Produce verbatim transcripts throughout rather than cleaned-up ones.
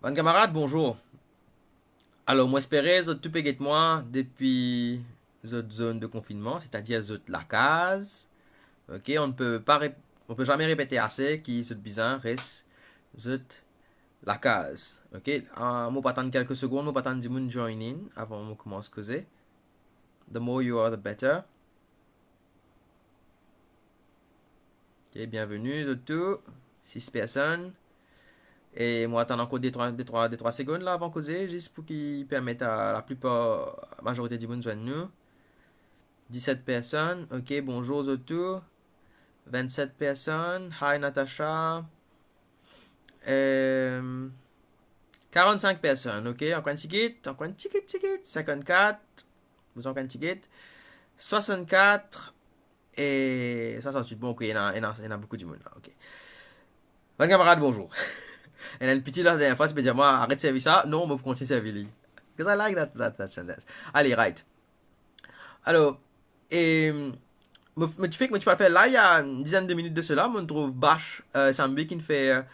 Bann kamarad, bonzour. Alor, mo espere zot tou pe get mwa depi zot zonn de konfinnman, setadir zot lakaz. Ok, on ne peut pas rep-, on peut jamais répéter assez ki zot bizin res zot lakaz. Ok, ah, mo pou atann kelke segonn, mo pou atann dimoun join in avan mo koumans koze. The more you are, the better. Ok, bienveni zot tou, sis personn. E mo atann ankor de trwa, de trwa, de trwa segonn la avan koze, zis pou ki permet a laplipar, mazorite dimoun zwenn nou. Diset personn, ok, bonzour zot tou. Vennset personn, hi Natacha. Ehm, karannsenk personn, ok, ankor enn tigit, ankor enn tigit, tigit, sinkannkat, bizin ankor enn tigit, swasannkat, e sa, sa, bon, ok, ena, ena, ena boukou dimoun la, ok. Bann kamarad, bonzour. Ena enn piti la, dernie fwa, ti pe dir mwa, aret servi sa, non, mo pou kontign servi li. 'Cause I like that, that, that sentence. Ale, right. Alor, e, mo, mo ti fek, mo ti pe fer live, a enn dizenn de minit de sela, mo trouv Bash, eh, Sambi ki finn fer,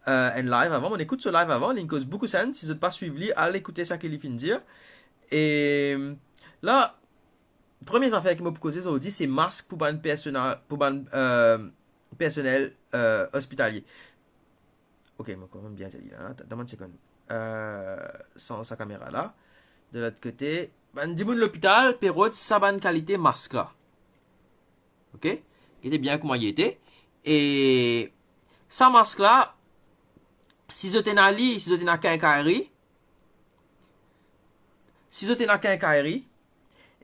eh, enn live avan, mo ekout so live avan, li koz boukou sens, si zot pa swiv li, al ekoute seki li finn dir. E la, premie zafer ki mo pou koze zordi, se mask pou bann persona-, pou bann, eh, personel, eh, ospitalie. Ok, mo kanmem bien dir li la, atann, dan bann segonn. Eh, sanz sa kamera la. De lot kote, bann dimoun lopital pe rod sa bann kalite mask la. Ok? Gete bien kouma li ete. E sa mask la, si zot ena li, si zot ena kenkayri, si zot ena kenkayri,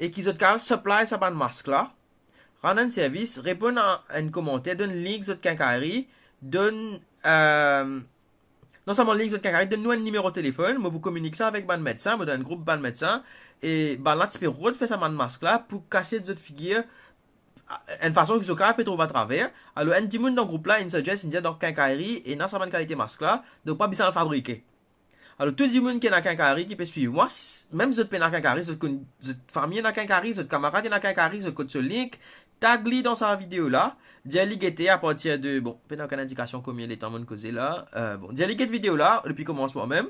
e ki zot kapav supply sa bann mask la, rann enn servis, reponn a enn komanter, donn link zot kenkayri, donn, eh, non selman link zot kenkayri, donn nou enn nimero telefonn, mo pou kominik sa avek bann medsin, mo dan enn group bann medsin, e bann la ti pe rod fer sa bann mask la pou kasiet zot figir, enn fason ki zot kapav pe trouv atraver. Alor, enn dimoun dan group la, inn suggest, inn dir dan kenkayri, ena sa bann kalite mask la, donk pa bizin al fabrike. Alor, tou dimoun ki ena kenkayri ki pe swiv mwa, s-, mem zot pena kenkayri, zot konn, zot fami ena kenkayri, zot kamarad ena kenkayri, zot kot so link, tag li dan sa video la, dir li gete apartir de, bon, pena okenn indikasion komie letan monn koze la, eh, bon, dir li get video la, depi koumansman mem,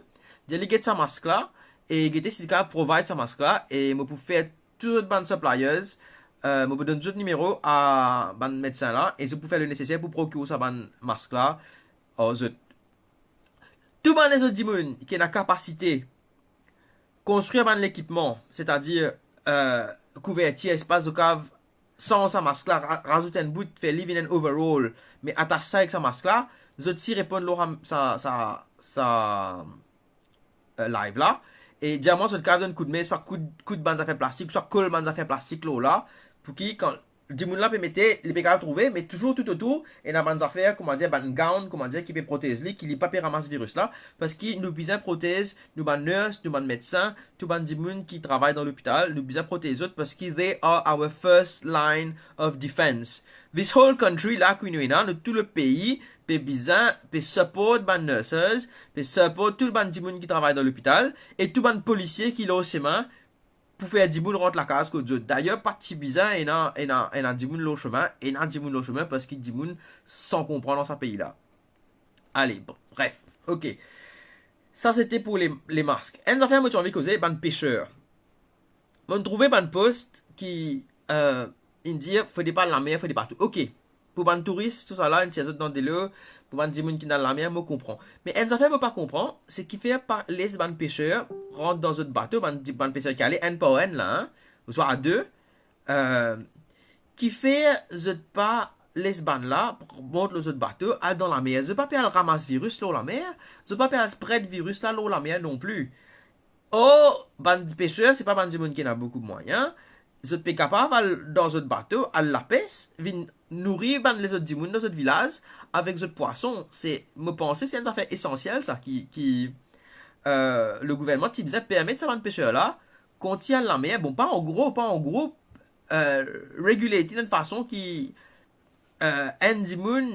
dir li get sa mask la, e gete si li kapav provide sa mask la, e mo pou fer tou zot bann suppliers, eh, mo pou donn zot nimero a bann medsin la, e zot pou fer le neseser pou prokir sa bann mask la ar zot. Tou bann lezot dimoun ki ena kapasite konstrir bann lekipman, setadir, eh, kouvertir, espas zot kapav sanz sa mask la, ra-, razout enn bout, fer li vinn enn overall, me atas sa ek sa mask la, zot si reponn lor sa, sa, sa, eh, live la, e dir mwa zot kapav donn koudme, swa koud, koud bann zafer plastik, swa kol bann zafer plastik lor la, pou ki kan dimoun la pe mete, li pe kapav trouve, me touzour toutotour, ena bann zafer, koumadir, bann gown, koumadir, ki pe protez li, ki li pa pe ramas viris la, parski nou bizin protez nou bann nurse, nou bann medsin, tou bann dimoun ki travay dan lopital, nou bizin protez zot, parski they are our first line of defense. This whole country la ki nou ena, nou tou lepei, pe bizin, pe support bann nurses, pe support tou bann dimoun ki travay dan lopital, e tou bann polisie ki lor sime, pou fer dimoun rant lakaz kot zot. Dayer, pa ti bizin ena, ena, ena dimoun lor sime, ena dimoun lor sime, parski dimoun san konpran dan sa pei la. Ale, bon, bref, ok. Sa sete pou le, le mask. Enn zafer mo ti anvi koze, bann peser. Monn trouve bann post ki, eh, inn dir, fode pa al lamer, fode pa tou. Ok. Pou bann touris, tousala, inn tir zot dan delo, pou bann dimoun ki ena lamer, mo konpran. Me enn zafer mo pa konpran, se kifer pa les bann peser rant dan zot bato, bann di-, bann peser ki ale enn par enn la, hein, ouswa a de, eh, kifer zot pa les bann la mont lor zot bato, al dan lamer? Zot pa pe al ramas viris lor lamer, zot pa pe al spread viris la lor lamer non pli. Or, bann peser, se pa bann dimoun ki ena boukou mwayin, zot pe kapav al dan zot bato, al lapes, vinn nouri bann lezot dimoun dan zot vilaz avek zot pwason. Se, mo panse, se enn zafer esansiel sa ki, ki, eh, le gouvernman ti bizin permet sa bann peser la kontign al lamer, bon, pa an gro, pa an gro, eh, regulate li dan enn fason ki, eh, enn dimoun,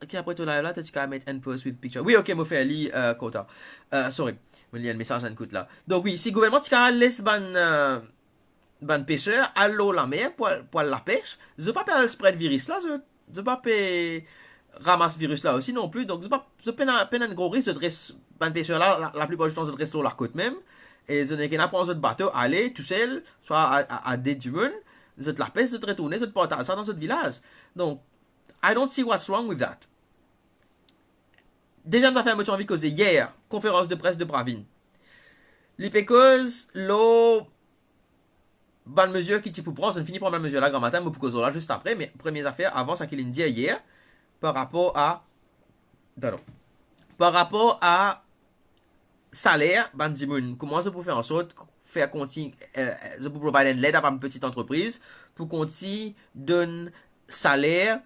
ok, apre to live la, to ti kapav met enn post with picture. Wi, ok, mo fer li, eh, kouta. Eh, sorry, mo lir enn mesaz enn kout la. Donk wi, si gouvernman ti kapav les bann, eh, bann peser al lor lamer pou al, pou al lapes, zot pa pe al spread viris la, zot, zot pa pe, ramas viris la osi non pli. Donk, zot pa, zot pena, pena enn gro risk, zot res, bann peser la, la, laplipar ditan, zot res lor lakot mem. E zot nek ena pran zot bato, ale tousel, swa a, a, a de dimoun, zot lapes, zot retourne, zot partaz sa dan zot vilaz. Donk, I don't see what's wrong with that. Deziem zafer mo ti anvi koze yer, konferans de pres de Pravin. Li pe koz lor bann mezir ki ti pou pran, zot fini pran bann mezir la gramatin, mo pou koz lor la zis apre, me premie zafer, avan sa ki linn dir yer, par rapor a, pardon, par rapor a saler bann dimoun, kouma zot pou fer ansort, fer konti-, eh, zot pou provide enn led a bann peti antrepriz, pou kontign donn saler,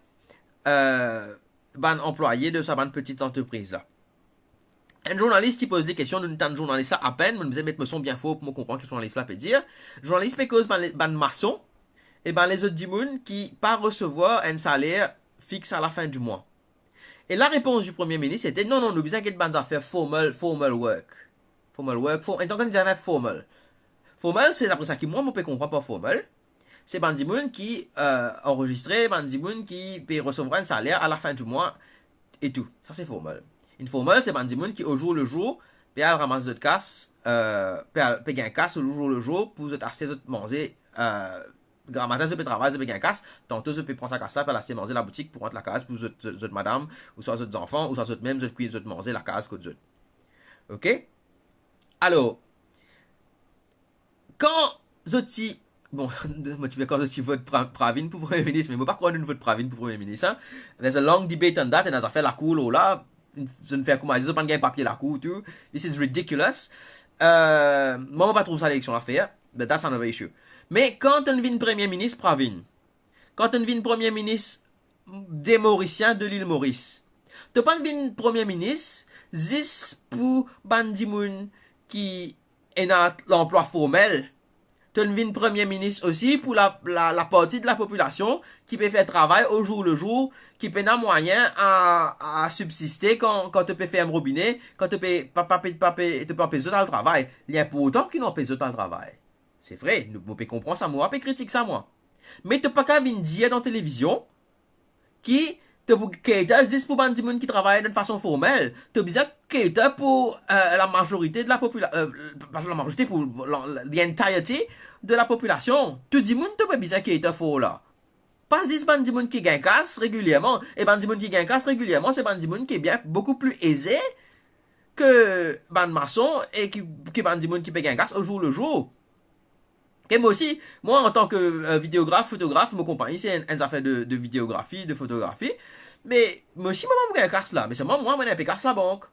eh, bann anplwaye de sa bann peti antrepriz la. Enn zournalis ti poz li kestion, nou tann zournalis la apenn, mo bizin met mo son bien for pou mo konpran ki zournalis la pe dir. Zournalis pe koz bann, bann mason e bann lezot dimoun ki pa resevwar enn saler fix a lafin di mwa. E larepons di Premie Minis ete, non, non, nou bizin get bann zafer formal, formal work. Formal work, for-, enn tan ki nou zafer formal. Formal, se dapre sa ki mwa, mo pe konpran par formal. Se bann dimoun ki, eh, anrezistre, bann dimoun ki pe resevwar enn saler a lafin di mwa e tou. Sa se formal. Informal, se bann dimoun ki o zour le zour pe al ramas zot kas, eh, pe al, pe gagn kas o zour le zour pou zot aste zot manze, eh, gramatin zot pe travay, zot pe gagn kas, tanto zot pe pran sa kas la, pe al aste manze laboutik pou rant lakaz pou zot, zot, zot madam, ouswa zot zanfan, ouswa zot mem, zot kwi zot manze lakaz kot zot. Ok? Alor, kan zot ti, bon, mo ti pe krwar zot ti vot Pra-, Pravin pou Premie Minis, me mo pa krwar nou vot Pravin pou Premie Minis, hein. There's a long debate on that, ena zafer lakour lor la, zot fer kouma zot pa'nn gagn papie lakour tou. This is ridiculous. Euh, mwa, mo pa trouv sa eleksion la fer, but that's another issue. Me kan to'nn vinn Premie Minis, Pravin, kan to'nn vinn Premie Minis de Morisien, de Lil Moris, to pa'nn vinn Premie Minis zis pou bann dimoun ki ena lanplwa formel. To'nn vinn Premie Minis osi pou la, la, laparti de lapopilasion ki pe fer travay o zour le zour, ki pena mwayin a, a sibsiste kan, kan to pe ferm robine, kan to pe, pa, pa pe, pa pe, to pe anpes zot al travay. Li inportan ki nou anpes zot al travay. Se vre, nou, mo pe konpran sa, mo pa pe kritik sa, mwa. Me to pa kav vinn dir dan televizion ki to pou cater zis pou bann dimoun ki travay dan fason formel. To bizin cater pou, euh, lamazorite de lapopula-, euh, pa lamazorite, pou la, la, the entirety de lapopilasion. Tou dimoun to pe bizin cater for la. Pa zis bann dimoun ki gagn kas regilierman. E bann dimoun ki gagn kas regilierman, se bann dimoun ki bien, boukou pli eze ke bann mason e ki, ki bann dimoun ki pe gagn kas o zour le zour. Ke mwa osi, mwa, antan ke, euh, videograf, fotograf, mo konpagni se enn, enn zafer de, de videografi, de fotografi. Me mwa osi, mo pa pou gagn kas la. Me selman mwa, mo ena inpe kas labank.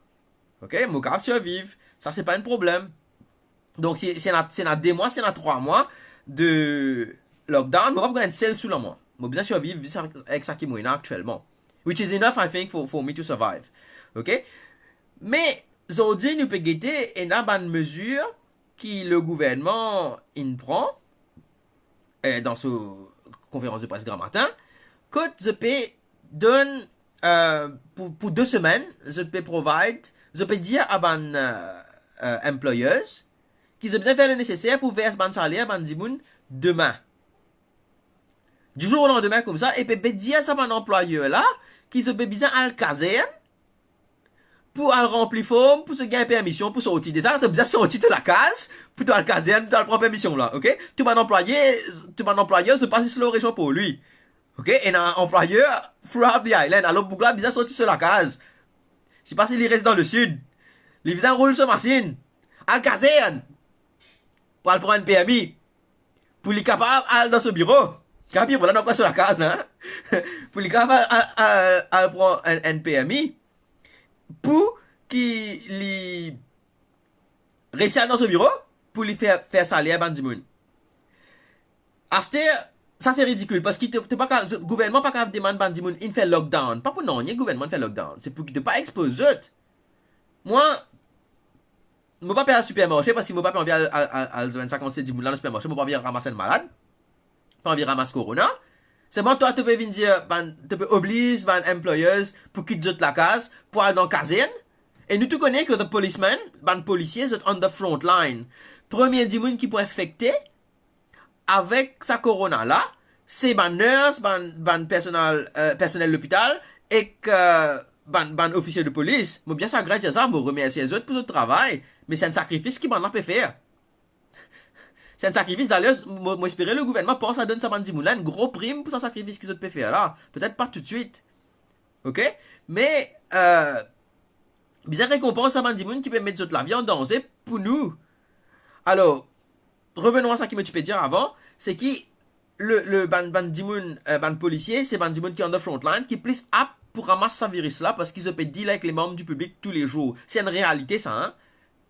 Ok, mo kav sirviv. Sa, se pa enn problem. Donk, si, si ena, si ena de mwa, si ena trwa mwa de lockdown, mo pa pou gagn enn sel sou lame mwa. Mo bizin sirviv zis avek, avek sa ki mo ena aktielman. Which is enough, I think, for, for me to survive. Ok? Me, zordi, nou pe gete, ena bann mezir ki le gouvernman inn pran, eh, dan so konferans de pres gramatin, kot zot pe donn, eh, pou, pou de semenn, zot pe provide, zot pe dir a bann, eh, eh, employers ki zot bizin fer le neseser pou vers bann saler bann dimoun demin. Di zour o landemin koumsa, e pe, pe dir sa bann anplwayer la ki zot pe bizin al kazern, pou al ranpli form, pou zot gagn permision pou sorti. Deza, to bizin sorti to lakaz, pou to al kazern, pou to al pran permision la, ok? Tou bann anplwaye, tou bann anplwayer, zot pa zis lor rezion Porlwi. Ok? Ena anplwayer throughout the island. Alor, boug la bizin sorti so lakaz. Sipa si li res dan lesid. Li bizin roul so masinn. Al kazern. Pou al pran enn permi. Pou li kapav al dan so biro. Kan biro la, non, pa so lakaz, hein? Pou li kapav al, al, al, al pran enn, enn permi. Pou ki li resi al dan so biro, pou li fer, fer saler bann dimoun. Aster, sa se ridikil, parski to, to pa ka, gouvernman pa kav demann bann dimoun inn fer lockdown. Pa pou nanye gouvernman fer lockdown. Se pou ki to pa expoz zot. Mwa, mo pa pe al sipermarse, parski mo pa pe anvi al, al, al, al zwenn sa kantite dimoun la dan sipermarse, mo pa anvi al ramas enn malad. Pa anvi ramas korona. Selman twa, to pe vinn dir bann, to pe obliz bann employers pou kit zot lakaz, pou al dan kazern. E nou tou kone ki the policemen, bann polisie, zot on the front line. Premie dimoun ki pou infekte avek sa korona la, se bann nurse, bann, bann personal, euh, personel lopital, ek, euh, bann, bann ofisie de polis, mo bien sagrin dir sa, mo remersie zot pou zot travay, me se enn sakrifis ki bann la pe fer. Se enn sakrifis, daler, mo, mo espere legouvernman pans a donn sa bann dimoun la enn gro prim pou sa sakrifis ki zot pe fer la. Petet pa toutswit. Ok? Me, euh, bizin rekonpans sa bann dimoun ki pe met zot lavi an danze pou nou. Alor, revenons a sa ki mo ti pe dir avan, se ki le, le, bann, bann dimoun, euh, bann polisie, se bann dimoun ki on the front line, ki plis apt pou ramas sa viris la, parski zot pe deal avek le manm di piblik toulezour. Se enn realite sa, hein.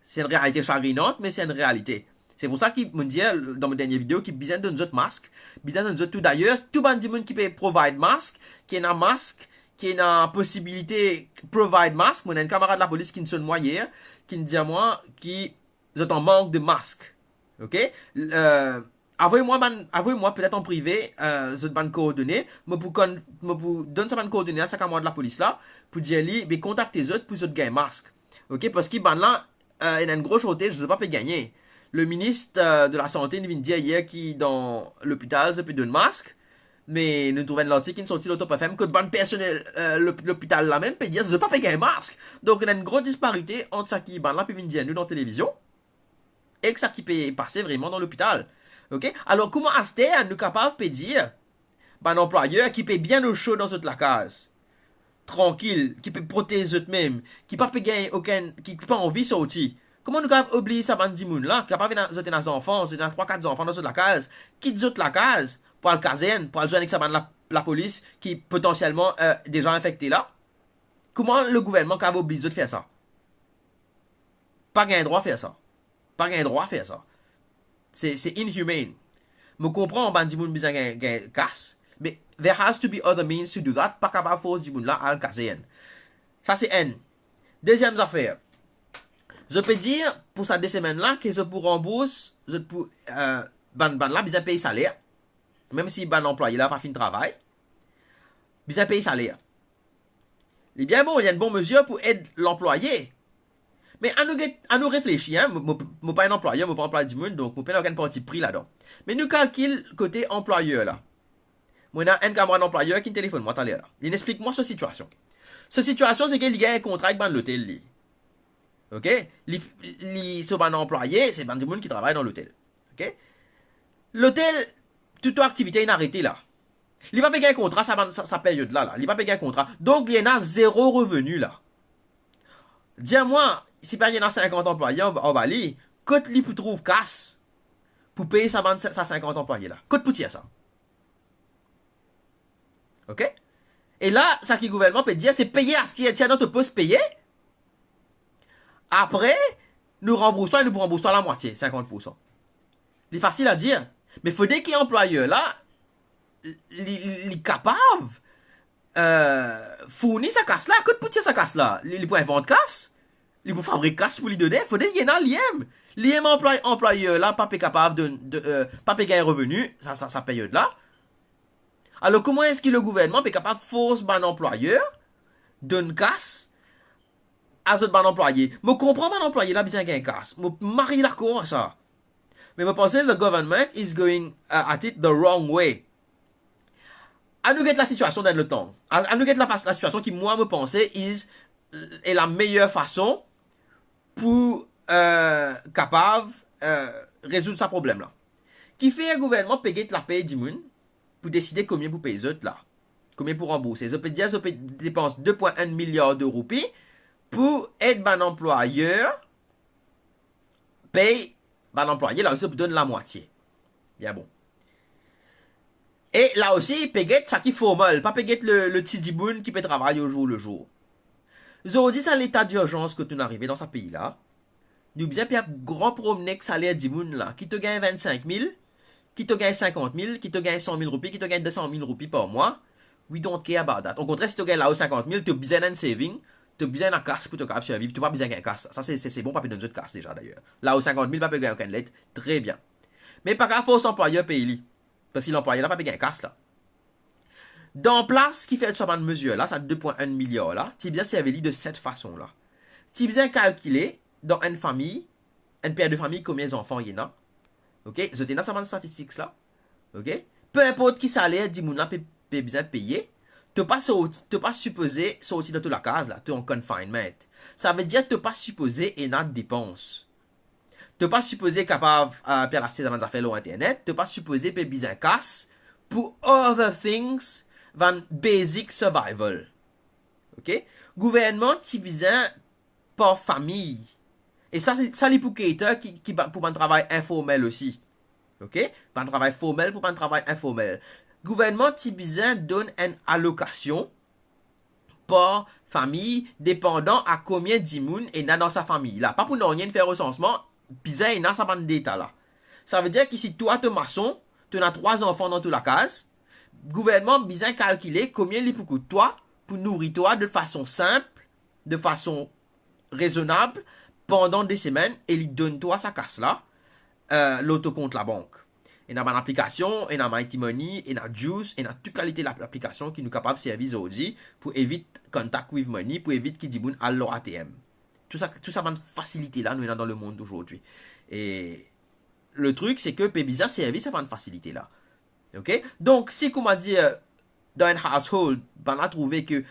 Se enn realite sagrinant, me se enn realite. Se pou sa ki mo dir dan mo dernie video ki bizin donn zot mask, bizin donn zot tou. Dayer, tou bann dimoun ki pe provide mask, ki ena mask, ki ena posibilite provide mask, mo ena enn kamarad lapolis ki'nn sonn mwa yer, ki'nn dir mwa ki zot an mank de mask. Ok? Euh, avoy mwa bann, avoy mwa petet an prive, euh, zot bann koordone. Mo pou konn, mo pou donn sa bann koordone a sa kamarad lapolis la, pou dir li, be kontakte zot pou zot gagn mask. Ok? Parski bann la, euh, ena enn gro shortage, zot pa pe gagne. Le minis, euh, de lasante, li vinn dir yer ki dan lopital, zot pe donn mask. Me nou trouv enn lartik ki'nn sorti lor Top F M, kot bann personel, euh, lop-, lopital la mem pe dir zot pa pe gagn mask. Donk, ena enn gro disparite ant sa ki bann la pe vinn dir nou dan televizion ek sa ki pe pase vreman dan lopital. Ok? Alor, kouma aster nou kapav pe dir bann anplwayer ki pe bien osho dan zot lakaz, trankil, ki pe protez zot mem, ki pa pe gagn okenn, ki, ki pa anvi sorti, kouma nou kapav obliz sa bann dimoun la, kapav ena, zot ena zanfan, zot ena trwa, kat zanfan dan zot lakaz, kit zot lakaz pou al kazern, pou al zwenn ek sa bann la, lapolis ki potansielman, euh, deza infekte la? Kouma legouvernman kapav obliz zot fer sa? Pa gagn drwa fer sa. Pa gagn drwa fer sa. Se, se inhumane. Mo konpran bann dimoun bizin gagn, gagn kas, me there has to be other means to do that. Pa kapav fors dimoun la al kazern. Sa se enn. Deziem zafer, zot pe dir pou sa de semenn la ke zot pou ranbours, zot pou, euh, bann, bann la bizin pey saler, mem si bann anplwaye la pa finn travay, bizin pey saler. Li bien bon, li enn bon mezir pou ed lanplwaye. Me anou get, anou reflesi, hein, mo, mo, mo pa enn anplwayer, mo pa anplway dimoun, donk mo pena okenn parti pri ladan. Me nou kalkil kote anplwayer la. Mo ena enn kamarad anplwayer ki'nn telefonn mwa taler la. Li'nn explik mwa so sitiasion. So sitiasion, se ke li gagn kontra ek bann lotel li. Ok? Li, li, so bann anplwaye, se bann dimoun ki travay dan lotel. Ok? Lotel, tou, tou aktivite inn arete la. Li pa pe gagn kontra sa bann, sa, sa peryod la, la. Li pa pe gagn kontra. Donk, li ena zero reveni la. Dir mwa, si pa ena sinkant anplwaye anba, anba li, kot li pou trouv kas pou pey sa bann, sa, sa sinkant anplwaye la? Kot pou tir sa? Ok? E la, sa ki gouvernman pe dir, se peye aster, tir dan to pos, peye. Apre, nou ranbours twa, nou pou ranbours twa lamwatie, sinkant poursan. Li fasil a dir, me fode ki anplwayer la, li, li, li kapav, euh, fourni sa kas la. Kot pou tir sa kas la? Li, li pou invant kas? Li pou fabrik kas pou li done? Fode li ena limem. Limem anplway-, anplwayer la pa pe kapav donn, de, euh, pa pe gagn reveni, sa, sa, sa peryod la. Alor, kouma eski legouvernman pe kapav fors bann anplwayer donn kas a zot bann anplwaye? Mo konpran bann anplwaye la bizin gagn kas. Mo mari dakor ar sa. Me mo panse the government is going, uh, at it the wrong way. Anou get lasitiasion dan lot ang. A-, anou get la fas-, lasitiasion ki mwa mo panse is, euh, la meyer fason pou, euh, kapav, euh, rezoud sa problem la. Kifer gouvernman pe get lapey dimoun pou deside konbien pou pey zot la, konbien pou ranbourse. Zot pe dir zot pe depans de pwin enn miliar de roupi pou ed bann anplwayer pey bann anplwaye la, zot pou donn lamwatie. Bien bon. E la osi, pe get sa ki formal, pa pe get le, le ti dimoun ki pe travay ozour le zour. Zordi, sa leta dirzans kot nou arive dan sa pei la, nou bizin fer gran promne ek saler dimoun la, ki to gagn vennsink mil, ki to gagn sinkant mil, ki to gagn san mil roupi, ki to gagn de san mil roupi par mwa, we don't care about that. Okontrer, si to gagn lao sinkant mil, to bizin enn saving, to bizin ena kas pou to kapav sirviv, to pa bizin gagn kas. Sa, se, se, se bon, pa pe donn zot kas deza, dayer. Lao sinkant mil, pa pe gagn okenn let, tre bien. Me pa kapav fors anplwayer pey li, parski lanplwayer la pa pe gagn kas la. Dan plas ki fer tou sa bann mezir la, sa de pwin enn miliar la, ti bizin servi li de set fason la. Ti bizin kalkile dan enn fami, enn per de fami, konbien zanfan li ena. Ok? Zot ena sa bann statistik la. Ok? Pe inport ki saler dimoun la pe, pe bizin peye, to pa sorti, to pa sipoze sorti dan to lakaz la, to an confinement. Savedir to pa sipoze ena depans. To pa sipoze kapav, eh, pe al aste bann zafer lor internet, to pa sipoze pe bizin kas pou other things than basic survival. Ok? Gouvernman ti bizin par fami. E sa, se, sa li pou cater ki, ki ba-, pou bann travay informel osi. Ok? Bann travay formel pou bann travay informel. Gouvernman ti bizin donn enn alokasion par fami, depandan a konbien dimoun ena dan sa fami la. Pa pou nanye fer resansman, bizin ena sa bann deta la. Savedir ki si twa to mason, to ena trwa zanfan dan to lakaz, gouvernman bizin kalkile konbien li pou kout twa pou nouri twa de fason sinp, de fason rezonab pandan de semenn e li donn twa sa kas la, eh, lor to kont labank. Ena bann aplikasion, ena Mighty Money, ena Juice, ena tou kalite lap-, aplikasion ki nou kapav servi zordi pou evit contact with money, pou evit ki dimoun al lor A T M. Tou sa, tou sa bann fasilite la nou ena dan lemond azordi. E le trik, se ke pe bizin servi sa bann fasilite la. Ok? Donk, si, kouma dir, dan enn household, bann la trouve ke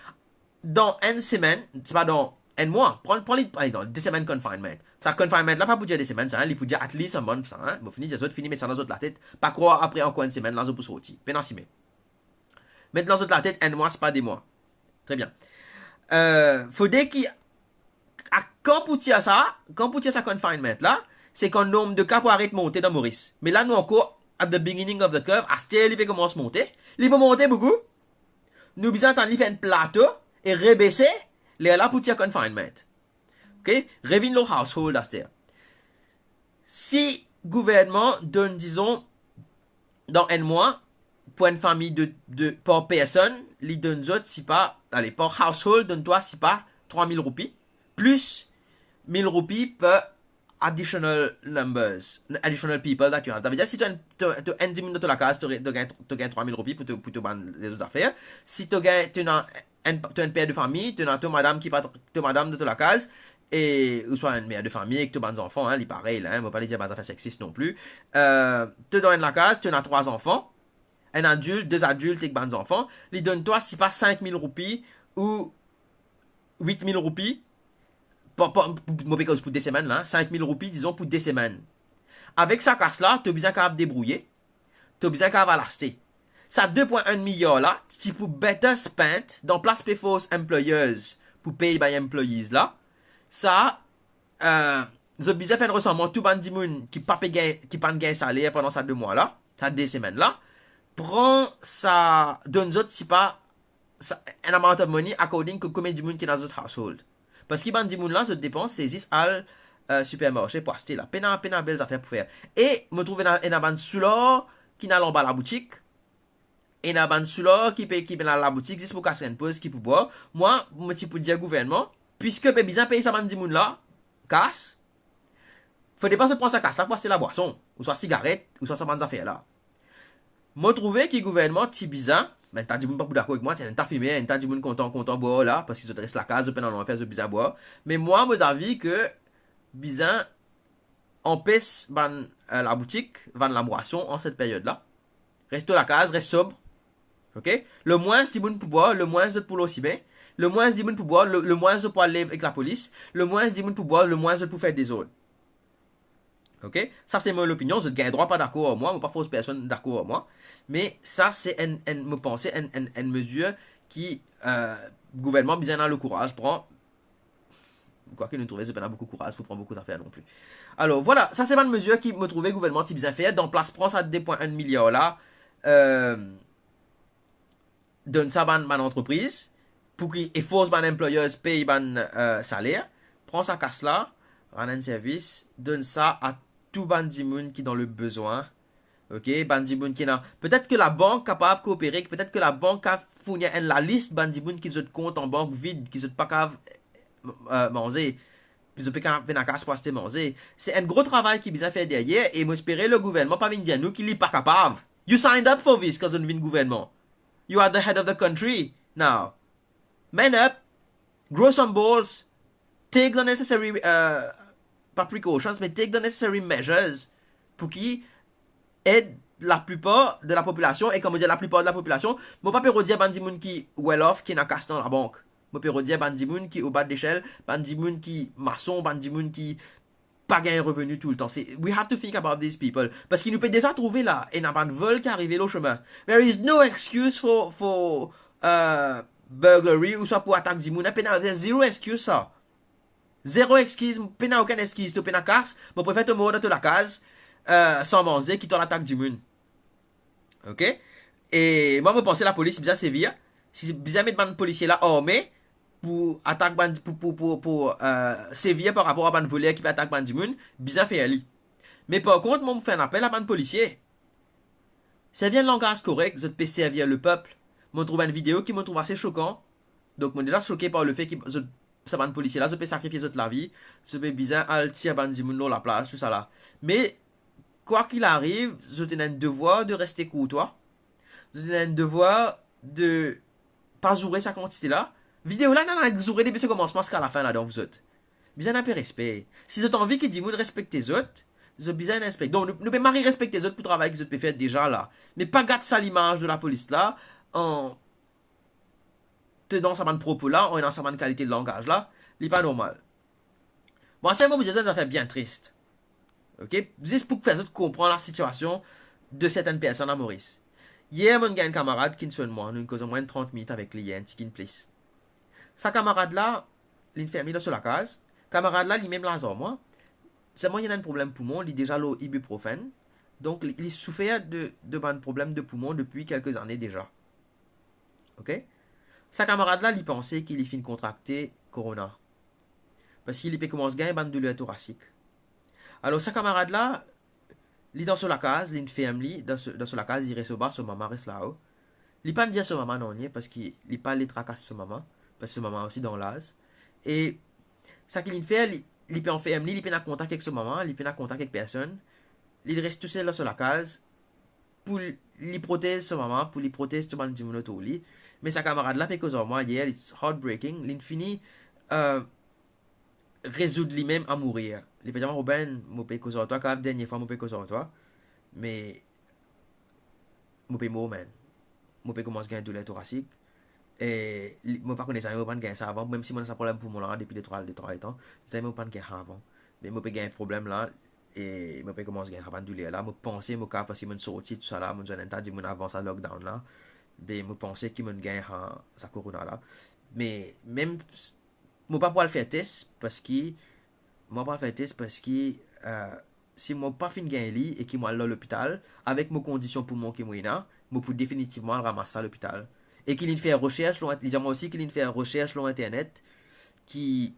dan enn semenn, se pa dan enn mwa, pran, pran li, ale, dan de semenn confinement. Sa confinement la pa pou dir de semenn sa, hein, li pou dir at least a month sa, hein. Mo fini dir zot, fini met sa dan zot latet, pa krwar apre ankor enn semenn la zot pou sorti. Pena sime. Met dan zot latet, enn mwa, se pa de mwa. Tre bien. Eh, fode ki, a, kan pou tir sa, kan pou tir sa confinement la, se kan nonb de ka pou aret monte dan Moris. Me la nou ankor at the beginning of the curve, aster li pe koumans monte. Li pou monte boukou. Nou bizin atann li fer enn plato e rebese, lerla pou tir confinement. Ok? Revinn lor household aster. Si gouvernman donn, dizon, dan enn mwa, pou enn fami de, de, par personn, li donn zot, sipa, ale, par household, donn twa, sipa, trwa mil roupi, plis mil roupi per additional numbers, additional people that you have. Savedir, si to enn, to, to enn dimoun dan to lakaz, to re-, to gagn, to gagn trwa mil roupi pou to, pou to bann lezot zafer. Si to gagn, to ena enn, to enn per de fami, to ena to madam ki pa, to madam dan to lakaz, e, ouswa enn mer de fami ek to bann zanfan, hein, li parey la, hein, mo pa le dir bann zafer seksis non pli. Eh, to dan enn lakaz, to ena trwa zanfan, enn adilt, de adilt ek bann zanfan, li donn twa, sipa, sink mil roupi ou wit mil roupi, pa, pa, pou, mo pe koz pou de semenn la, hein, sink mil roupi, dizon, pou de semenn. Avek sa kas la, to bizin kapav debrouye, to bizin kapav al aste. Sa de pwin enn milyar la, ti pou better spent, dan plas pe fors employers pou pey bann employees la, sa, eh, zot bizin fer enn resansman tou bann dimoun ki pa pe gagn, ki pa'nn gagn saler pandan sa de mwa la, sa de semenn la, pran sa, donn zot, sipa, sa, enn amount of money according to konbien dimoun ki dan zot household. Parski bann dimoun la, zot depans, se zis al, eh, sipermarse pou aste la. Pena, pena bel zafer pou fer. E mo trouve ena, ena bann soular ki ena lanba laboutik, ena bann soular ki pe, ki pena laboutik zis pou kas enn poz ki pou bwar. Mwa, mo ti pou dir gouvernman, piski pe bizin pey sa bann dimoun la kas, fode pa zot pran sa kas la pou aste labwason, ouswa sigaret, ouswa sa bann zafer la. Mo trouve ki gouvernman ti bizin, bann ta dimoun pa pou dakor ek mwa, ti ena enn ta fimer, enn ta dimoun kontan, kontan bwar la, parski zot res lakaz, zot pena nanye fer, zot bizin bwar. Me mwa, mo davi ke bizin anpes bann, eh, laboutik vann labwason an set peryod la. Res to lakaz, res sob. Ok? Lemwins dimoun pou bwar, lemwins zot pou lor sime. Lemwins dimoun pou bwar, le, lemwins zot pou al lev ek lapolis. Lemwins dimoun pou bwar, lemwins zot pou fer dezord. Ok? Sa se mo lopinion, zot gagn drwa pa dakor ar mwa, mo pa fors personn dakor ar mwa. Me sa se enn, enn, mo panse, enn, enn, enn mezir ki, eh, gouvernman bizin ena lekouraz pran. Kwake nou trouve zot pena boukou kouraz pou pran boukou zafer non pli. Alor, vwala, sa se bann mezir ki mo trouve gouvernman ti bizin fer, dan plas pran sa de pwin enn milyar la, eh, donn sa bann, bann antrepriz, pou ki, e fors bann employers pey bann, eh, saler, pran sa kas la, rann enn servis, donn sa a tou bann dimoun ki dan lebezwin, ok, bann dimoun ki ena, petet ke labank kapav koopere, petet ke labank kapav fourni enn lalis bann dimoun ki zot kont an bank vid, ki zot pa kapav, eh, manze, ki zot pe kapav pena kas pou aste manze. Se enn gro travay ki bizin fer deryer, e mo espere legouvernman pa vinn dir nou ki li pa kapav. You signed up for this kan zot vinn gouvernman. You are the head of the country now. Man up, grow some balls, take the necessary, uh, pa precautions, me take the necessary measures pou ki ed laplipar de lapopilasion, e kan mo dir laplipar de lapopilasion, mo pa pe redir bann dimoun ki well off, ki ena kas dan labank. Mo pe redir bann dimoun ki o ba de leshel, bann dimoun ki mason, bann dimoun ki pa gagn reveni toultan. Se, we have to think about these people. Parski nou pe deza trouve la, ena bann vol ki arive lor sime. There is no excuse for, for, uh, burglary ouswa pou atak dimoun. Pena, there's zero excuse sa. Zero exkiz, pena okenn exkiz. To pena kas, mo prefer to mor dan to lakaz, uh, san manze, ki to al atak dimoun. Ok? E mwa, mo panse lapolis bizin servi, si bizin met bann polisie la arme pou atak bann, pou, pou, pou, pou, uh, servi par rapor a bann voler ki pe atak bann dimoun, bizin fer li. Me par kont, mo fer enn apel a bann polisie. Servi enn langaz korek, zot pe servi lepep. Mo trouv enn video ki mo trouv ase sokan. Donk, mo deza soke par lefe ki zot, sa bann polisie la, zot pe sakrifie zot lavi, zot pe bizin al tir bann dimoun lor laplaz, tousala. Me, kwa kil ariv, zot ena enn devwar de reste kourtwa. Zot ena enn devwar de pa zoure sa kantite la. Video la, nou ena zoure depi so komansman ziska lafin ladan, zot. Bizin enn pe respe. Si zot anvi ki dimoun respekte zot, zot bizin respekte. Donk, nou, nou pe mari respekte zot pou travay ki zot pe fer deza la. Me pa gat sa limaz de lapolis la, an tenan sa bann propo la, an ena sa bann kalite langaz la, li pa normal. Bon, sel mo pou dir zot enn zafer bien tris. Ok? Zis pou fer zot konpran lasitiasion de sertenn personn a Moris. Yer, mo'nn gagn enn kamarad ki'nn sonn mwa, nou'nn koz omwin trant minit avek li yer, enn tigit plis. Sa kamarad la, li'nn ferm li dan so lakaz. Kamarad la, limem laz ar mwa. Selman, li ena enn problem poumon, li deza lor ibuprofen. Donk, li, li soufer de, de bann problem de poumon depi kelke zane deza. Ok? Sa kamarad la, li panse ki li finn kontrakte korona. Parski li pe koumans gagn bann douler torasik. Alor, sa kamarad la, li dan so lakaz, li'nn ferm li dan so, dan so lakaz, li res oba, so mama res lao. Li pa'nn dir so mama nanye, parski li pa le trakas so mama, parski so mama osi dan laz. E sa ki li'nn fer, li, li pe anferm li, li pena kontak ek so mama, li pena kontak ek personn. Li res tousel dan so lakaz, pou li protez so mama, pou li protez tou bann dimoun otour li. Me sa kamarad la pe koz ar mwa yer, it's heartbreaking, li'nn fini, euh, rezoud limem a mourir. Li pe dir mwa, "Ruben, mo pe koz ar twa, kapav dernie fwa mo pe koz ar twa, me mo pe mor, man. Mo pe koumans gagn douler torasik. E li, mo pa kone zame mo pa'nn gagn sa avan, mem si mo ena sa problem poumon la depi de trwa, de trwa letan, zame mo pa'nn gagn sa avan. Me mo pe gagn problem la, e mo pe koumans gagn sa bann douler la. Mo panse mo kapav, parski mo'nn sorti tousala, mo'nn zwenn enn ta dimoun avan sa lockdown la. Me mo panse ki mo'nn gagn sa, sa korona la." Me mem mo pa pou al fer tes, parski, mo pa pou al fer tes parski, euh, si mo pa finn gagn li e ki mo al lor lopital, avek mo kondision poumon ki mo ena, mo pou definitivman al ramas sa lopital. E ki li'nn fer resers lor, li dir mwa osi ki li'nn fer resers lor internet, ki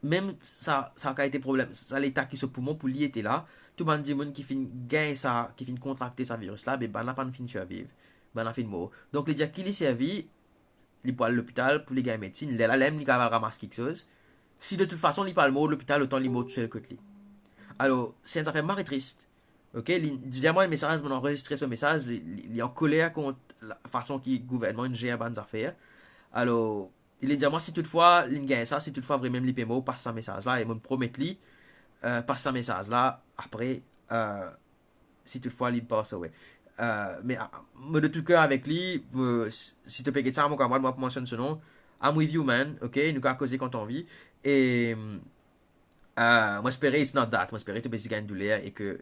mem sa, sa kalite problem, sa leta ki so poumon pou li ete la, tou bann dimoun ki finn gagn sa, ki finn kontrakte sa viris la, be bann la pa'nn finn sirviv, bann la finn mor. Donk, li dir ki li servi, li pou al lopital pou li gagn medsinn, lerla li kapav al ramas kiksoz. Si de tout fason li pa al mor lopital, otan li mor tousel kot li. Alor, se enn zafer mari tris. Ok, li dir mwa enn mesaz, mo'nn anrezistre so mesaz, li, li, li ankoler kont lafason ki gouvernman inn zer bann zafer. Alor, li dir mwa si toutfwa li'nn gagn sa, si toutfwa vremem li pe mor, pas sa mesaz la, e mo'nn promet li, euh, pas sa mesaz la, apre, euh, si toutfwa li pas awe. Euh, me, ah, mo de tou ker avek li, mo, si, si to pe get sa, mo kamarad, mo pa pou mansionn so nom, I'm with you, man, ok? Nou kapav koze kan to anvi. E, euh, mo espere it's not that, mo espere to pe zis gagn douler e ke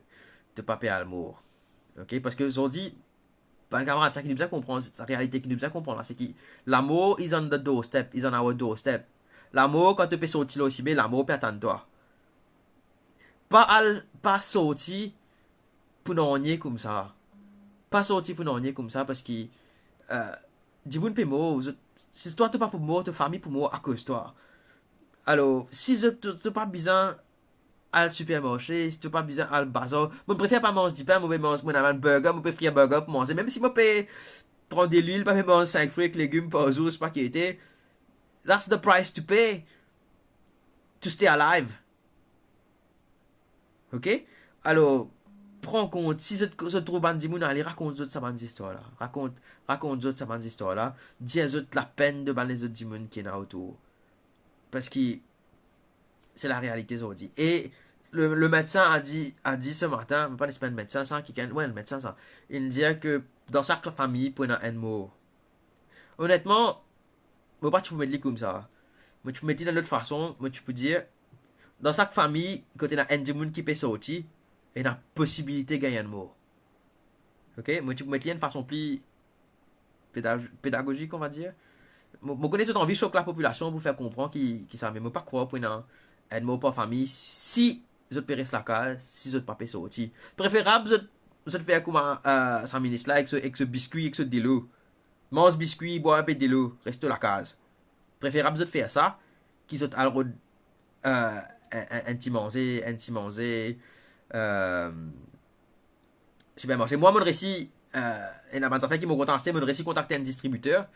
to pa pe al mor. Ok? Parski zordi, bann kamarad, sa ki nou bizin konpran, sa realite ki nou bizin konpran la, se ki lamor is on the doorstep, is on our doorstep. Lamor, kan to pe sorti lor sime, lamor pe atann twa. Pa al, pa sorti pou nanye koumsa. Pa sorti pou nanye koumsa, parski, euh, dimoun pe mor, zot, si twa to pa pou mor, to fami pou mor akoz twa. Alor, si zot, to, to pa bizin al sipermarse, si to pa bizin al bazar, mo prefer pa manz dipin, mo pe manz, mo ena bann burger, mo pe frir burger pou manze, mem si mo pe pran delwil, pa pe manz sink frwi ek legim par zour, se pa ki ete, that's the price to pay to stay alive. Ok? Alor, pran kont, si zot, zot trouv bann dimoun, ale rakont zot sa bann zistwar la. Rakont, rakont zot sa bann zistwar la. Dir zot lapenn de bann lezot dimoun ki ena otour. Parski se larealite zordi. E Le, le medsin a di, a di se matin, pa, se pa enn medsin sa, kikenn, wi, enn medsin sa. Li dir ke dan sak fami pou ena enn mor. Onetman, mo pa ti pou met li koumsa. Mo ti pou met li dan lot fason, mo ti pou dir, dan sak fami, kot ena enn dimoun ki pe sorti, ena posibilite gagn enn mor. Ok? Mo ti pou met li enn fason pli peda-, pedagozik, on va dir. Mo, mo kone zot anvi sok lapopilasion pou fer konpran ki, ki sa, me mo pa krwar pou ena enn mor par fami si zot pe res lakaz, si zot pa pe sorti. Preferab zot, zot fer kouma, eh, sa minis la, ek so, ek so biskwi, ek so delo. Manz biskwi, bwar inpe delo, res to lakaz. Preferab zot fer sa, ki zot al rod, eh, enn, enn, enn ti manze, enn ti manze, eh, sipermarse. Mwa, mo'nn resi, eh, ena bann zafer ki mo kontan aste, mo'nn resi kontakte enn distribiter,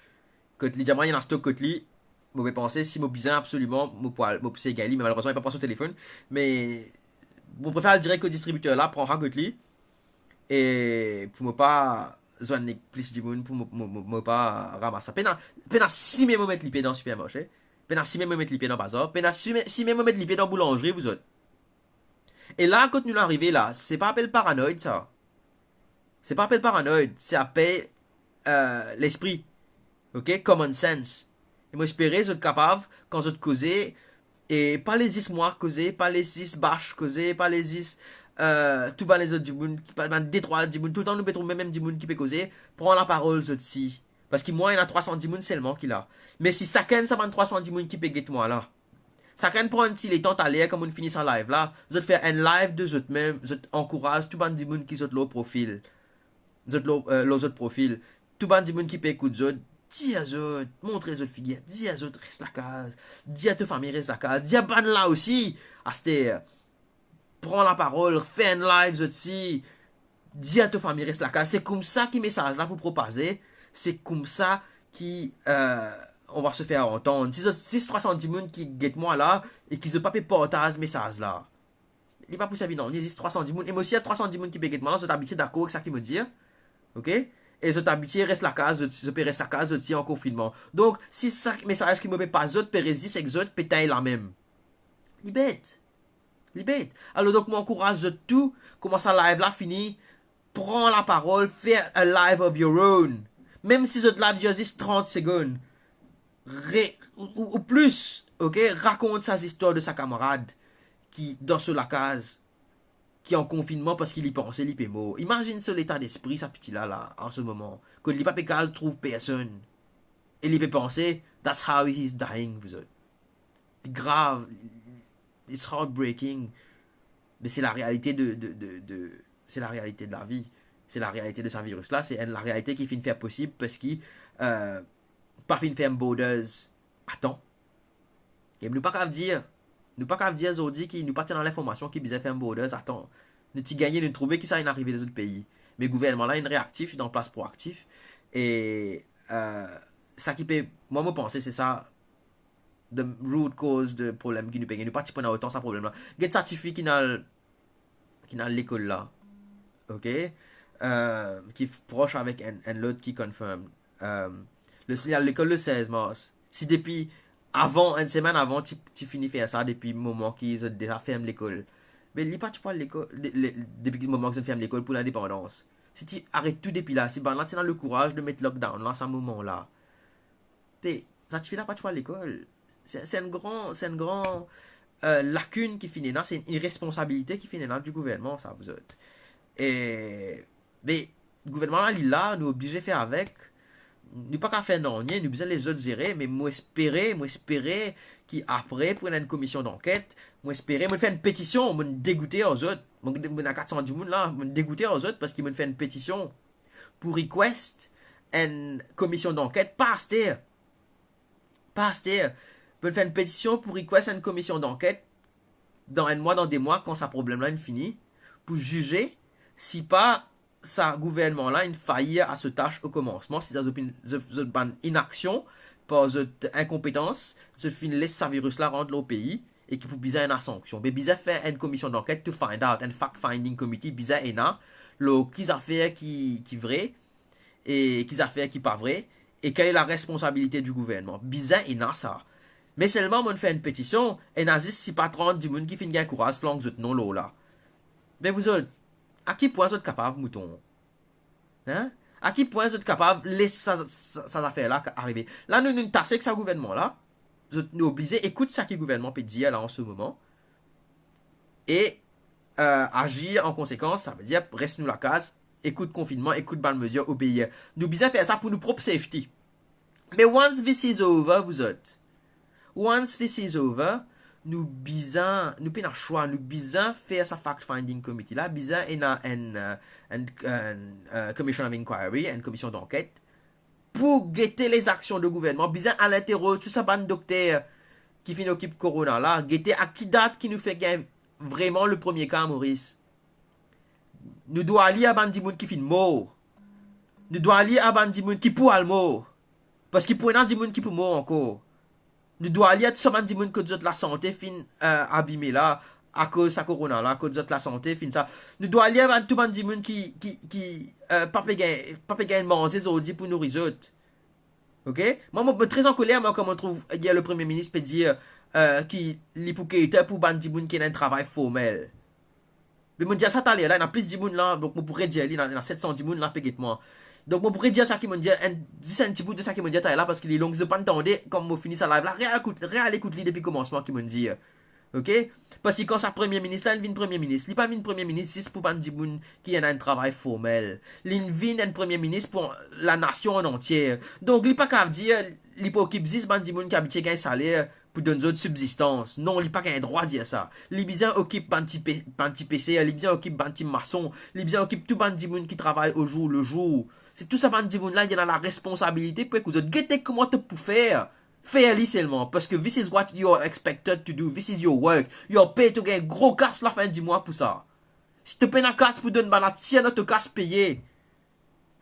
kot li dir mwa li ena stok kot li, mo pe panse, si mo bizin absoliman, mo pou al, mo pou sey gagn li, me malerezman, li pa pran so telefonn. Me mo prefer al direk kot distribiter la, pran sa kot li, e pou mo pa zwenn nek plis dimoun, pou mo, mo, mo, mo pa ramas sa. Pena, pena sime mo met lipie dan sipermarse, pena sime mo met lipie dan bazar, pena sime, sime mo met lipie dan boulanzri, vouzot. E la, kot nou arive la, se pa apel paranoid sa. Se pa apel paranoid, se apel, eh, lespri. Ok? Common sense. E mo espere zot kapav, kan zot koze, e pa les zis mwa koze, pa les zis Bach koze, pa les zis, eh, tou bann lezot dimoun, pa bann de trwa dimoun, toultan nou pe trouv mem, mem dimoun ki pe koze, pran laparol zot si. Parski mwa, ena trwa san dimoun selman ki la. Me si sakenn sa bann trwa san dimoun ki pe get mwa la, sakenn pran enn ti letan taler, kan mo'nn fini sa live la, zot fer enn live de zot mem, zot ankouraz tou bann dimoun ki zot lor profil, zot lor, eh, lor zot profil, tou bann dimoun ki pe ekout zot, dir zot, montre zot figir, dir zot res lakaz, dir to fami res lakaz, dir bann la osi, aster, pran laparol, fer enn live zot si, dir to fami res lakaz. Se koumsa ki mesaz la pou propaze, se koumsa ki, eh, on va se fer antann. Si zot, si trwa san dimoun ki get mwa la, e ki zot pa pe partaz mesaz la, li pa pou servi nanye, zis trwa san dimoun. E mo sir trwa san dimoun ki pe get mwa la, zot abitie dakor ek sa ki mo dir. Ok? E zot abitie res lakaz, zot, zot pe res lakaz, zot ti an konfinnman. Donk, si sa mesaz ki mo pe pas zot pe res zis ek zot, pe tagn lamem. Li bet. Li bet. Alor, donk, mo ankouraz zot tou, kouma sa live la fini, pran laparol, fer a live of your own. Mem si zot live dir zis trant segonn, re-, ou, ou, ou plis, ok, rakont sa zistwar de sa kamarad ki dan so lakaz, ki an konfinnman parski li panse li pe mor. Imazinn so leta despri sa piti la, la, an se moman, kot li pa pe kapav trouv personn. E li pe panse, that's how he's dying, vouzot. Li grav, it's heartbreaking. Me se larealite de, de, de, de, se larealite de lavi. Se larealite de sa viris la. Se enn larealite ki finn fer posib parski, eh, pa finn ferm borders atan. E nou pa kapav dir, nou pa kapav dir zordi ki nou pa ti ena linformasion ki bizin ferm borders atan. Nou ti gagne, nou trouve ki sa inn arive dan zot pei. Me gouvernman la inn reaktif, inn an plas proaktif. E, eh, sa ki pe, mwa, mo panse se sa, the root cause de problem ki nou pe gagne. Nou pa ti pou ena otan sa problem la. Get sa tifi ki inn al, ki inn al lekol la. Ok? Eh, ki pros avek enn, enn lot ki confirm. Eh, le, li al lekol le sez mars. Si depi avan, enn semenn avan, ti, ti fini fer sa depi moman ki zot deza ferm lekol. Me li pa ti pou al lekol, de, le, depi moman ki zot ferm lekol pou lindepandans. Si ti aret tou depi la, si bann la ti ena lekouraz de met lockdown la sa moman la. Pe, sa tifi la pa ti pou al lekol. Se, se enn gran, se enn gran, eh, lakinn ki finn ena, se enn iresponsabilite ki finn ena di gouvernman sa, vouzot. E, me, gouvernman la, li la, nou oblize fer avek. Nou pa kapav fer nanye, nou bizin les zot zere, me mo espere, mo espere ki apre pou ena enn komision danket, mo espere, mo'nn fer enn petision, mo'nn degoute ar zot, mo, mo ena kat san dimoun la, mo'nn degoute ar zot parski mo'nn fer enn petision pou request enn komision danket, pa aster. Pa aster. Mo'nn fer enn petision pou request enn komision danket dan enn mwa, dan de mwa, kan sa problem la inn fini, pou zize si pa sa gouvernman la inn fayir a so tas o komansman, si sa zot, zot, zot bann inaksion, par zot inkonpetans, zot finn les sa viris la rant lor pei, e ki pou bizin ena sanksion. Be bizin fer enn komision danket to find out, enn fact finding committee bizin ena, lor ki zafer ki, ki vre, e ki zafer ki pa vre, e kel est la responsabilite di gouvernman. Bizin ena sa. Me selman monn fer enn petision, ena zis sipa trant dimoun ki finn gagn kouraz flank zot non lor la. Me vouzot, a ki pwin zot kapav, mouton? Hein? A ki pwin zot kapav les sa, sa, sa zafer la arive? La, nou, nou tase ek sa gouvernman la. Zot, nou oblize ekout seki gouvernman pe dir la an se moman. E, euh, azir an konsekans, savedir res nou lakaz, ekout konfinnman, ekout bann mezir, obeir. Nou bizin fer sa pou nou prop safety. Me once this is over, vouzot, once this is over, nou bizin, nou pena swa, nou bizin fer sa fact-finding committee la, bizin ena enn, euh, enn, enn, euh, commission of inquiry, enn komision danket, pou gete lezaksion de gouvernman, bizin al interoz tou sa bann dokter ki finn okip korona la, gete a ki dat ki nou fek gagn vreman le premie ka Moris. Nou dwa li a bann dimoun ki finn mor. Nou dwa li a bann dimoun ki pou al mor. Paski pou ena dimoun ki pou mor ankor. Nou dwa li a tou sa bann dimoun kot zot lasante finn, euh, abime la, akoz sa korona la, kot zot lasante finn sa. Nou dwa li a bann, tou bann dimoun ki, ki, ki, euh, pa pe gagn, pa pe gagn manze zordi pou nouri zot. Ok? Mwa, mo, mo tre ankoler, mwa, kan mo trouv yer le Premie Minis pe dir, euh, ki li pou cater pou bann dimoun ki ena enn travay formel. Me mo dir sa taler la, ena plis dimoun la, donk mo pou redir li, ena, ena set san dimoun la pe get mwa. Donk mo pou redir sa ki mo dir, enn, zis enn ti bout de sa ki mo dir taler la, paski li long, zot pa'nn tande, kan mo fini sa live la, re-ekout, re-al ekout li depi komansman ki mo dir. Ok? Paski kan sa Premie Minis la, li vinn Premie Minis, li pa vinn Premie Minis zis pou bann dimoun ki ena enn travay formel. Li vinn enn Premie Minis pou lanasion an antie. Donk li pa kapav dir li pou okip zis bann dimoun ki abitie gagn saler pou donn zot sibzistans. Non, li pa gagn drwa dir sa. Li bizin okip bann ti pe-, bann ti peser, li bizin okip bann ti mason, li bizin okip tou bann dimoun ki travay au jour le jour. Se tou sa bann dimoun la, li ena laresponsabilite pou ekout zot. Gete kouma to pou fer. Fer li selman, paski this is what you're expected to do, this is your work. You're paid to gagn gro kas lafin di mwa pou sa. Si to pena kas pou donn bann la, tir dan to kas peye.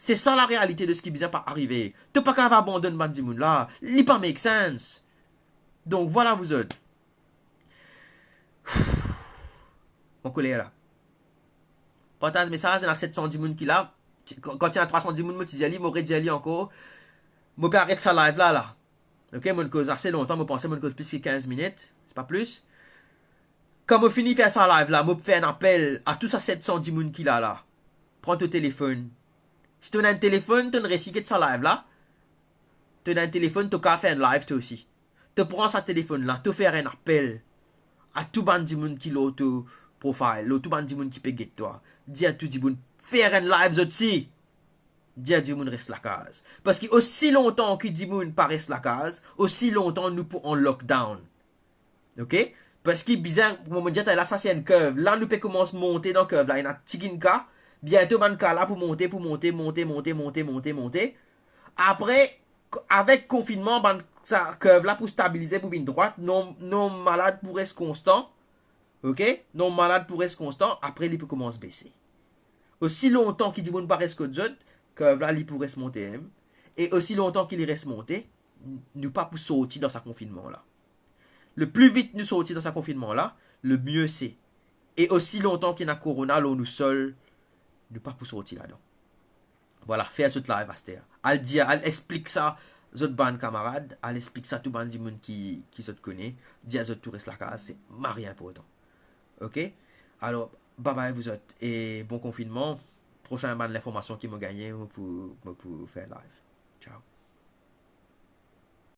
Se sa larealite de seki bizin pa arive. To pa kapav abandonn bann dimoun la. Li pa make sense. Donk vwala vouzot. Mo ankoler la. Partaz mesaz, ena set san dimoun ki la. Ti, kan, kan ti ena trwa san dimoun, mo ti dir li, mo redir li ankor. Mo pe aret sa live la, la. Ok, mo'nn koz ase lontan, mo panse mo'nn koz plis ki kinz minit, se pa plis. Kan mo fini fer sa live la, mo fer enn apel a tou sa set san dimoun ki la la. Pran to telefonn. Si to ena enn telefonn, to'nn resi get sa live la. To ena enn telefonn, to kapav fer enn live to osi. To pran sa telefonn la, to fer enn apel a tou bann dimoun ki lor to profile, lor tou bann dimoun ki pe get twa. Dir tou dimoun, fer enn live zot si. Dir dimoun res lakaz. Paski osi lontan ki dimoun pa res lakaz, osi lontan nou pou an lockdown. Ok? Paski bizin, mo, mo dir twa la, sa se enn curve. La, nou pe koumans monte dan curve la. Ena tigit ka, biento bann ka la pou monte, pou monte, monte, monte, monte, monte, monte. Apre, k-, avek konfinnman, bann sa curve la pou stabilize, pou vinn drwat. Nonm, nonm malad pou res konstan. Ok? Nonm malad pou res konstan, apre li pou koumans bese. Osi lontan ki dimoun pa res kot zot, curve la li pou res monte mem. E osi lontan ki li res monte, n-, nou pa pou sorti dan sa konfinnman la. Le pli vit nou sorti dan sa konfinnman la, le mie se. E osi lontan ki ena korona lor nou sol, nou pa pou sorti ladan. Vwala, fer zot live aster. Al dir, al explik sa zot bann kamarad, al explik sa tou bann dimoun ki, ki zot kone, dir zot tou res lakaz, se mari inportan. Ok? Alor, bye bye vouzot e bon konfinnman. Prosin bann linformasion ki mo gagne, mo pou, mo pou fer live. Ciao.